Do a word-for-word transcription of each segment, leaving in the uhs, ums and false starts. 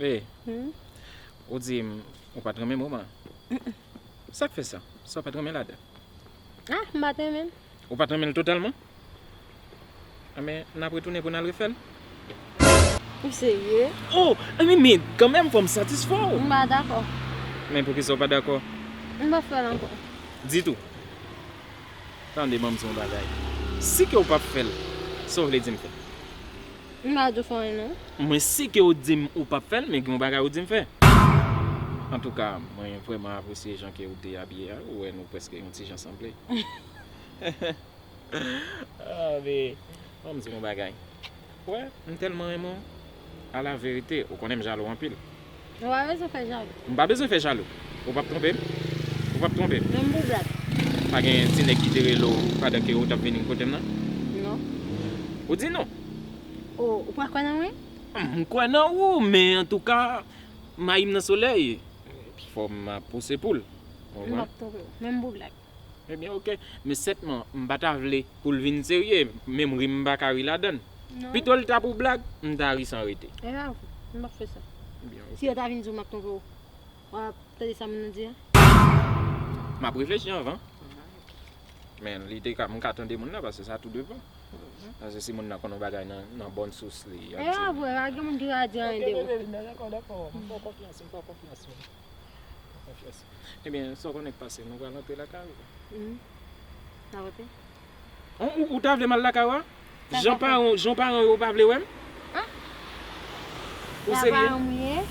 Be, hmm? Ou di m ou pa t renmen moman. Sa k fè sa? Sa w pa t renmen ladan? Ah, m pa t renmen l. Ou pa t renmen l totalman? Anben, n ap retounen pou n al refè l. Ou serye? Oh, anben, men kanmenm, fò m satisfè w. M pa dakò. Men poukisa w pa dakò? M pa fè l ankò. Ditou. Tande, ban m di w yon bagay. Si ke w p ap fè l, sa w vle di m fè? M pa di w fè anyen, non. Mwen, si ke w di m ou p ap fè l, men gen yon bagay ou di m fè. Antouka, mwen vrèman apresye jan ke w te abiye a. Ou wè nou prèske yon ti jan sanble. Ah, men, ban m di w yon bagay. Wè, m tèlman renmen w. A la verite, ou konnen m jalou anpil. Ou pa bezwen fè jalou. M pa bezwen fè jalou. Ou p ap twonpe m. Ou p ap twonpe m. Menm pou blag. Pa gen ti nèg ki te rele w pandan ke ou t ap vini kote m nan? Non. Ou di non. Oh, ou pa kwè nan mwen? M kwè nan ou, men antouka, mayi m nan solèy. Fò m ap pouse poul. M p ap twonpe w. Menm pou blag. Ebyen, oke. Men sètman, m pa ta vle pou l vin serye, menm ri m pa ka ri ladan l. Non. Pito l ta pou blag, m ta ri san rete. E pa vre, m p ap fè sa. Ebyen, oke. Si yo ta vin di w m ap twonpe w, w ap tande sa moun nan di a? M ap reflechi anvan. Ah, oke. Men li te ka, m ka tande moun nan, paske sa tou depan. Mhm. Paske si moun nan konn yon bagay nan, nan bòn sous li, y ap di. E pa vre, pa gen moun ki ka di anyen de ou. Oke, bebe, dakò, dakò. M fè w konfyans, m fè w konfyans, wi. Konfyans. Ebyen, sa w konnen k pase, nou pral antre lakay ou. Mhm. N ap antre. Ou, ou, ou ta vle m al lakay ou a? Jan paran, jan paran yo pa vle wè m? An? Ou serye?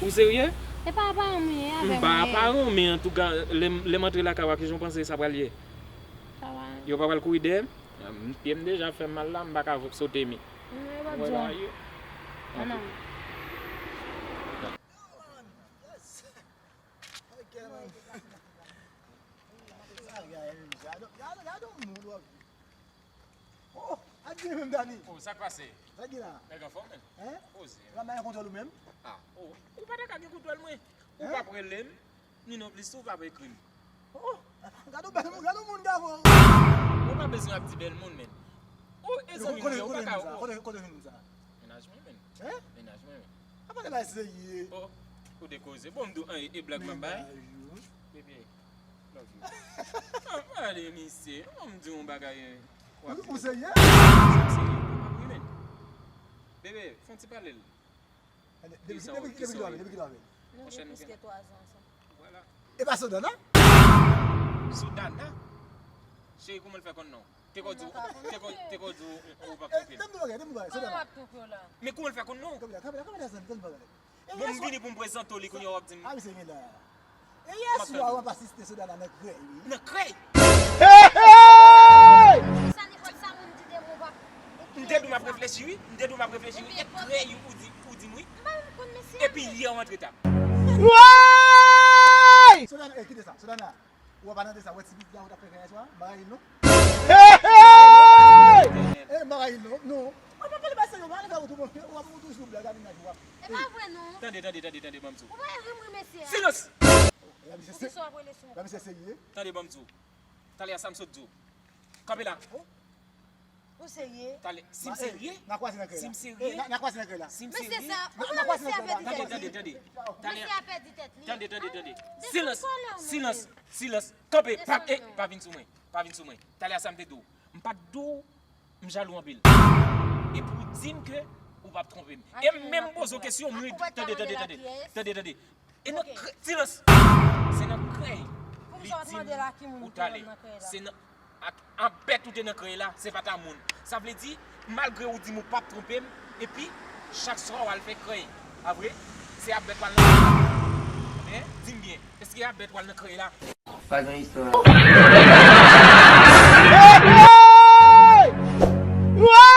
Ou serye? E pa paran m ye avè mwen. M pa paran w, men antouka, lè m, lè m antre lakay ou a, kijan w panse sa pral ye? Yo pa pral kouri dèyè m? Pye m deja fè m mal la, m pa ka sote mi. Mwen pa di w. An, an. Ok, man. Sa gade, gade, gade, gade yon moun w ap viv. Oh, a di menm, Dani. Oh, sa k pase? Sa ki la? Nèg anfòm, men. Hein? Poze. La, mwen gen kontwòl ou menm? Ah, oh, ou pa ta ka gen kontwòl mwen. Ou p ap rele m, ni non plis ou p ap ekri m. Oh, gade yon bèl moun, gade yon moun k ap... Ou pa bezwen ap di bèl moun, men. Oh, e zanmi mwen, ou pa ka... Kote, kote, kote moun sa? Mennaj mwen, men. Hein? Mennaj mwen, men. Apa de bagay serye? Oh, ou de koze. Bon, m di w, e, e blag m ap bay? Bebe, love you. Ah, ale, misye. Bon, m di w yon bagay, eh. Ou, ou serye? M serye. Wi, men. Bebe, fè yon ti pale l. Depi, depi, depi kilè w avè l? Depi kilè w avè l? Nou gen plis ke twa zan ansanm. Vwala. E pa Sodana? Sodana? Cheri, kouman l fè konn non? Te ko di w, te ko, te ko di w, ou p ap twonpe l. Tande bagay, tande bagay, Sodana. Kòman w ap twonpe w la? Men kouman l fè konn non? Kanpe la, kanpe la, kanpe la, zanmi, tande bagay. Bon, m vini pou m prezante w li, kounye a w ap di m. Ah, misye gen la. E yè swa w ap asiste Sodana nan krèy, wi. Nan krèy? Hey, hey! Sa nenpòt sa moun di de mwen, w ap... M te di w m ap reflechi, wi. M te di w m ap reflechi, wi. E krèy ou di, ou di m, wi. M pa menm konn mesye a. Epi yè w antre ta. Woy! Sodana, eh, kite sa. Sodana, ou pa nan de sa. Wè ti pitit la ou t ap fè fè yè swa? M pa rayi l non. Hey, hey! Eh, m pa rayi l non. Non. Ou pa pale ba serye, ou pa pale ba ou tou, ou ap ou toujou blag a mennaj ou a. E pa vre non. Tande, tande, tande, tande, ban m di w. Ou pa ri mwen, mesye a. Silans! Poukisa w ap rele sou mwen? Tande, ban m di w. Talè a sa m sot di w. Kanpe la. Ou serye? Talè, si m serye? N a kwaze nan krèy la. Si m serye? N a kwaze nan krèy la. Si m serye? Mesye sa, ou wè mesye a pèdi tèt li. Tande, tande, tande. Mesye a pèdi tèt li. Tande, tande, tande. Silans, silans, silans. Kanpe, pa, eh, pa vin sou mwen. Pa vin sou mwen. Talè a sa m te di w. M pa t di w m jalou anpil. Epi w di m ke ou p ap twonpe m. E m menm poze w kesyon, m ri, tande, tande, tande. Tande, tande. E nan krèy, silans! Se nan krèy li di m ou t ale. Se nan, ak, ak bèt ou te nan krèy la, se pa ta moun. Sa vle di, malgre ou di m ou p ap twonpe m, epi chak swa w al fè krèy. Pa vre? Se ak bèt w al nan krèy la. Hein? Di m byen, èske ak bèt w al nan krèy la? Pa gen istwa. Hey! Woy!